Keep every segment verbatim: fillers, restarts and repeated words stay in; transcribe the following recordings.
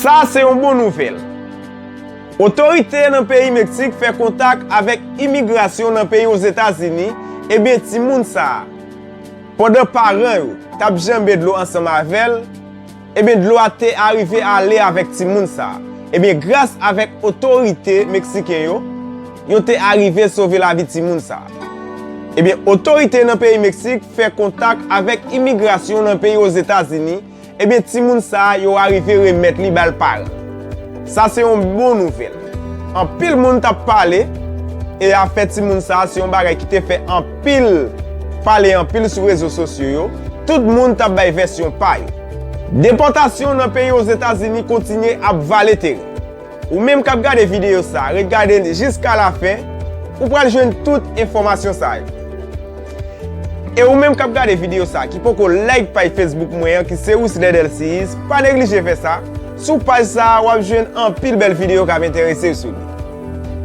Sa se yon bon nouvèl. Otorite nan peyi Meksik fè kontak avèk imigrasyon nan peyi Ozetazini, ebyen timoun sa a, pandan paran yo t ap janbe dlo ansanm avè l, ebyen dlo a te arive ale avèk timoun sa a. Ebyen gras avèk otorite meksiken yo, yo te arive sove lavi timoun sa a. Ebyen otorite nan peyi Meksik fè kontak avèk imigrasyon nan peyi Ozetazini, ebyen timoun sa a yo arive remèt li bay paran l. Sa se yon bon nouvèl. Anpil moun t ap pale, e afè timoun sa a se yon bagay ki te fè anpil pale anpil sou rezo sosyo yo. Tout moun t ap bay vèsyon pa yo. Depòtasyon nan peyi Ozetazini kontinye ap vale teren. Ou menm k ap gade videyo sa a, ret gade l jiska lafen, ou pral jwenn tout enfòmasyon sa yo. E ou menm k ap gade videyo sa a, ki poko like paj Facebook mwen an, ki se Wisler Delcius, pa neglije fè sa. Sou paj sa a, w ap jwenn anpil bèl videyo k ap enterese w sou li.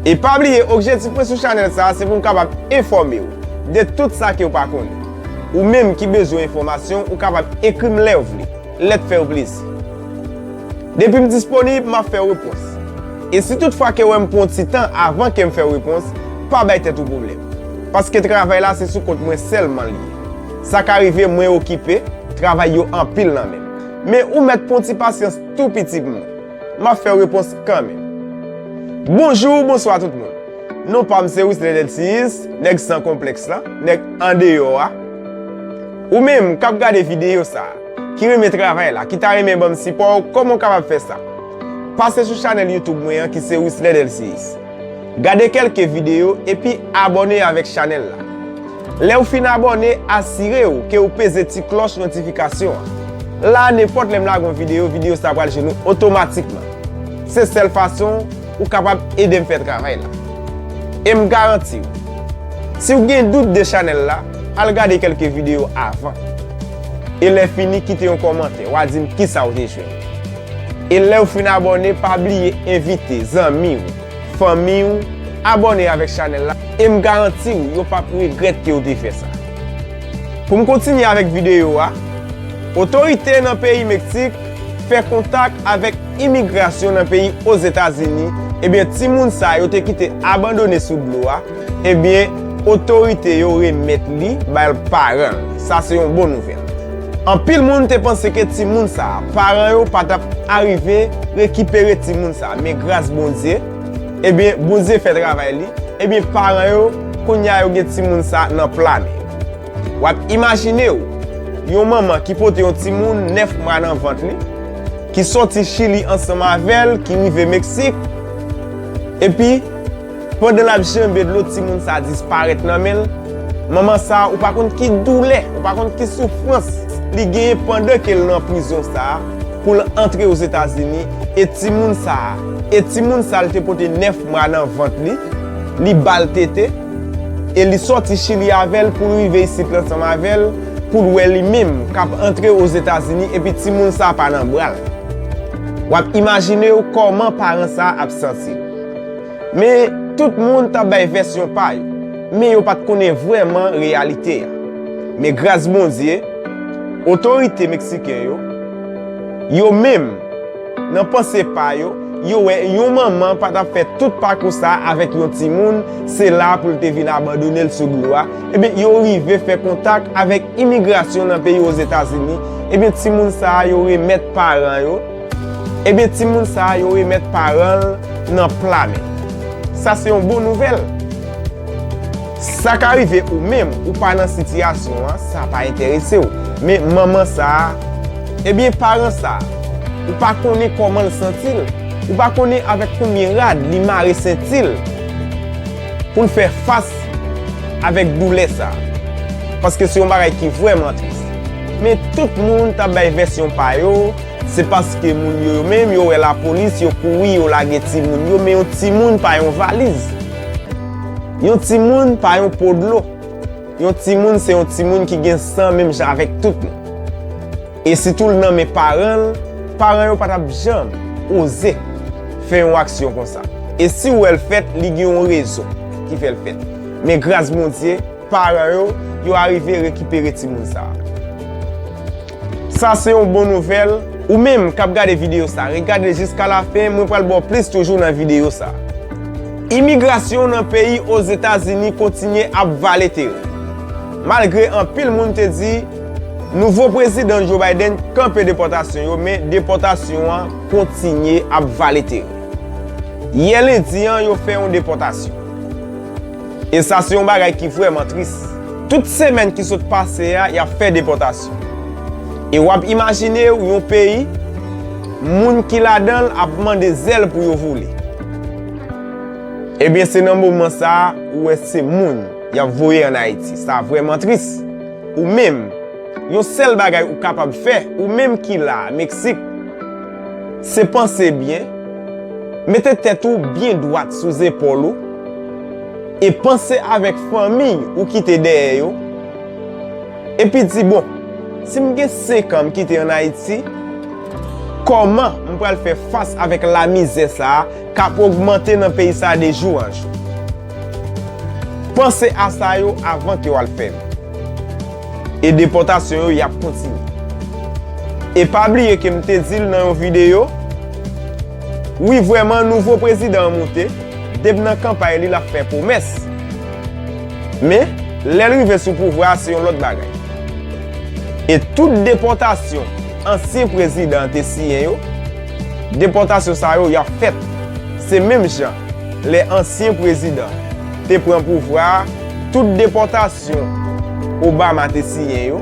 E pa bliye, objektif mwen sou chanèl sa a, se pou m kapab enfòme w de tout sa ke w pa konnen. Ou menm ki bezwen enfòmasyon, ou kapab ekri m lè w vle. Lè k fè w plezi. Depi m disponib, m ap fè w repons. E si toutfwa ke w wè m pran yon ti tan avan ke m fè w repons, pa bay tèt ou pwoblèm. Paske travay la se sou kont mwen sèlman l ye. Sa ka rive mwen okipe, travay yo anpil nan men m. Men ou mèt pran yon ti pasyans tou piti pou mwen. M ap fè w repons kanmenm. Bonjou, bonswa tout moun. Non pa m se Wisler Delcius, nèg san konplèks la, nèg andeyò a. Ou menm k ap gade videyo sa a, ki renmen travay la, ki ta renmen ban m sipò w, kòman w kapab fè sa? Pase sou chanèl YouTube mwen an ki se Wisler Delcius. Gade kèlke videyo epi abòne avèk chanèl la. Lè w fin abòne, asire w ke w peze ti klòch notifikasyon an. La a, nenpòt lè m lage yon videyo, videyo sa a pral jwenn ou otomatikman. Se sèl fason ou kapab ede m fè travay la. E m garanti w, si w gen dout de chanèl la, al gade kèlke videyo avan. E lè fini, kite yon kòmantè, w a di m kisa w te jwenn. E lè w fin abòne, pa bliye envite zanmi w, fanmi w, abòne avèk chanèl la, e m garanti w, yo p ap regrèt ke w te fè sa. Pou m kontinye avèk videyo a, otorite nan peyi Meksik fè kontak avèk imigrasyon nan peyi Ozetazini, ebyen timoun sa yo te kite abandone sou dlo a, ebyen otorite yo remèt li bay paran l. Sa se yon bon nouvèl. Anpil moun te panse ke timoun sa a, paran yo pa t ap arive rekipere timoun sa a, men gras Bondye, ebyen Bondye fè travay li, ebyen paran yo, kounye a yo gen timoun sa a nan pla men. W ap imajine w, yon manman ki pote yon timoun nèf mwa nan vant li, ki sòti Chili ansanm avè l, ki rive Meksik, epi pandan l ap janbe dlo, timoun sa a disparèt nan men l. Manman sa a, ou pa konn ki doulè, ou pa konn ki soufrans li genyen pandan ke l nan prizon sa a, pou l antre Ozetazini, e timoun sa a, e timoun sa a l te pote nèf mwa nan vant li, li ba l tete, e li sòti Chili avè l pou l rive isit la ansanm avè l, pou l wè li menm k ap antre Ozetazini, epi timoun sa a pa nan bra l. W ap imajine w kòman paran sa a ap santi l. Men, tout moun t ap bay vèsyon pa yo, men yo pa t konnen vrèman reyalite a. Men gras Bondye, otorite meksiken yo, yo menm, nan panse pa yo, yo wè yon manman pa t ap fè tout pakou sa a avèk yon timoun, se la pou l te vin abandone l sou dlo a. Ebyen, yo rive fè kontak avèk imigrasyon nan peyi Ozetazini. Ebyen, timoun sa a, yo remèt paran yo. Ebyen, timoun sa a, yo remèt paran l nan pla men. Sa se yon bon nouvèl. Sa ka rive ou menm, ou pa nan sitiyasyon an, sa pa enterese w. Men manman sa a, ebyen paran sa a, ou pa konnen kòman l santi l. Ou pa konnen avèk konbyen rad li mare senti l pou l fè fas avèk doulè sa a. Paske se yon bagay ki vrèman tris. Men tout moun t ap bay vèsyon pa yo, se paske moun yo, yo menm, yo wè lapolis, yo kouri, yo lage timoun yo, men yon timoun pa yon valiz. Yon timoun pa yon po dlo. Yon timoun se yon timoun ki gen san menm jan avèk tout moun. E sitou l nan men paran l, paran yo pa t ap janm oze fè yon aksyon konsa. E si w wè l fèt, li gen yon rezon ki fè l fèt. Men gras Bondye, paran yo, yo arive rekipere timoun sa a. Sa se yon bon nouvèl, Ou menm k ap gade videyo sa, ret gade l jiska lafen, mwen pral ba w plis toujou nan videyo sa. Imigrasyon nan peyi Ozetazini kontinye ap vale teren. Malgre anpil moun te di nouvo prezidan Joe Biden kanpe depòtasyon yo, men depòtasyon an kontinye ap vale teren. Yè lendi an, yo fè yon depòtasyon. E sa se yon bagay ki vrèman tris. Tout semèn ki sot pase a, y ap fè depòtasyon. E w ap imajine w yon peyi, moun ki ladan l ap mande zèl pou yo vole. Ebyen, se nan moman sa a, ou wè se moun y ap voye ann Ayiti. Sa vrèman tris. Ou menm, yon sèl bagay ou kapab fè, ou menm ki la, Meksik, se panse byen, mete tèt ou byen dwat sou zepòl ou, e panse avèk fanmi ou kite dèyè yo, epi di, bon, si m gen senk an m kite ann Ayiti, kòman m pral fè fas avèk lamizè sa a k ap ogmante nan peyi sa a de jou an jou? Panse a sa yo avan ke w al fè l. E depòtasyon yo, y ap kontinye. E pa bliye ke m te di l nan yon videyo, wi, vrèman, nouvo prezidan an moute, depi nan kanpay li, l ap fè pwomès. Men, lè l rive sou pouvwa a, se yon lòt bagay. E tout depòtasyon ansyen prezidan an te siyen yo, depòtasyon sa yo, y ap fèt. Se menm jan, lè ansyen prezidan te pran pouvwa a, tout depòtasyon Obama te siyen yo,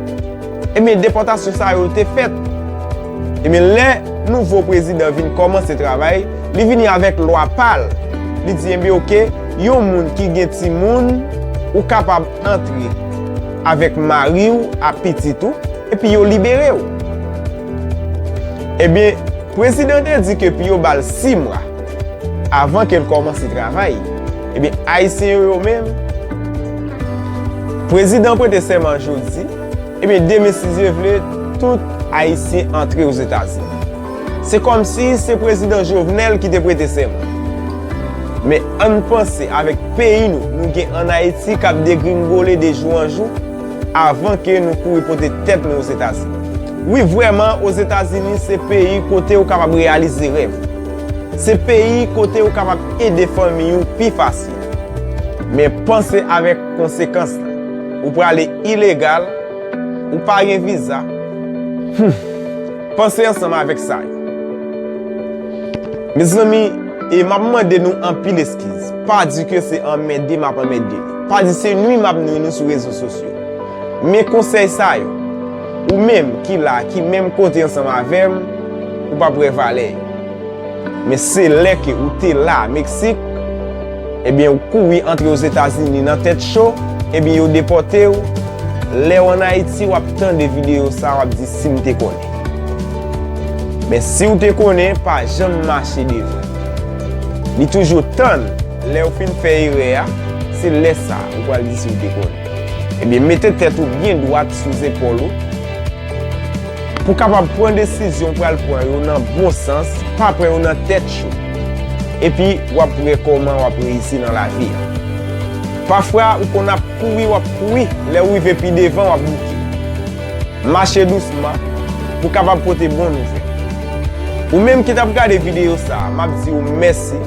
ebyen, depòtasyon sa yo te fèt. Ebyen, lè nouvo prezidan vin kòmanse travay, li vini avèk lwa pa l. Li di, ebyen, oke, yon moun ki gen timoun, ou kapab antre avèk mari w ak pitit ou, epi yo libere w. Ebyen, prezidan te di ke pou yo ba l sis mwa avan ke l kòmanse travay. Ebyen, Ayisyen yo, yo menm, prezidan prete sèman jodi, ebyen, demen, si Dye vle, tout Ayisyen antre Ozetazini. Se kòmsi se prezidan Jovenel ki te prete sèman. Men ann panse avèk peyi nou, nou gen ann Ayiti k ap degringole de jou an jou, avan ke nou kouri pote tèt nou Ozetazini. Wi, vrèman, Ozetazini se peyi kote ou kapab reyalize rèv. Se peyi kote ou kapab ede fanmi ou pi fasil. Men panse avèk konsekans la. Ou prale ilegal, ou pa gen viza. Hmm. Panse ansanm avèk sa yo. Mezanmi, e m ap mande nou anpil eskiz. Pa di ke se anmède m ap anmède nou. Pa di se nwi m ap nwi nou sou rezo sosyo. Men konsèy sa yo, ou menm ki la, ki menm kote ansanm avè m, ou p ap wè valè yo. Men se lè ke ou te la, Meksik, ebyen, ou kouri antre Ozetazini nan tèt cho, ebyen, yo depòte w. Lè w ann Ayiti, w ap tande videyo sa, w ap di, "Si m te konnen." Men si w te konnen, pa janm mache devan. Li toujou tann, lè w fin fè erè a, se lè sa a ou pral di si w te konnen. Ebyen, mete tèt ou byen dwat sou zepòl ou, pou w kapab pran desizyon w pral pran yo nan bon sans, pa pran yo nan tèt cho. Epi, w ap wè kòman w ap reyisi nan lavi a. Pafwa, ou konn ap kouri, w ap kouri, lè w rive pi devan, w ap bouke. Mache dousman, pou w kapab pote bon nouvèl. Ou menm ki t ap gade videyo sa a, m ap di w mèsi.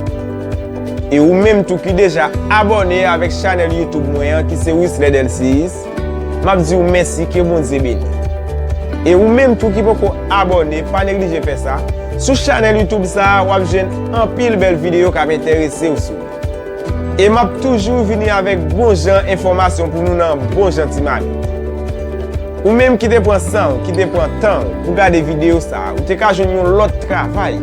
E ou menm tou ki deja abòne avèk chanèl YouTube mwen an, ki se Wisley Delcius, m ap di w mèsi, ke Bondye beni. E ou menm tou ki poko abòne, pa neglije fè sa. Sou chanèl YouTube sa a, w ap jwenn anpil bèl videyo k ap enterese w sou li. E m ap toujou vini avèk bon jan enfòmasyon pou nou nan bon jan ti malet. Ou menm ki te pran san w, ki te pran tan w pou gade videyo sa a, ou te ka jwenn yon lòt travay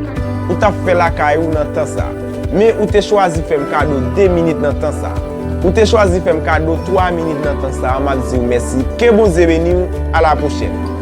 ou t ap fè lakay ou nan tan sa a. Men ou te chwazi fè m kado de minit nan tan sa a. Ou te chwazi fè m kado twa minit nan tan sa a, m ap di w mèsi. Ke Bondye beni w. A la pwochèn.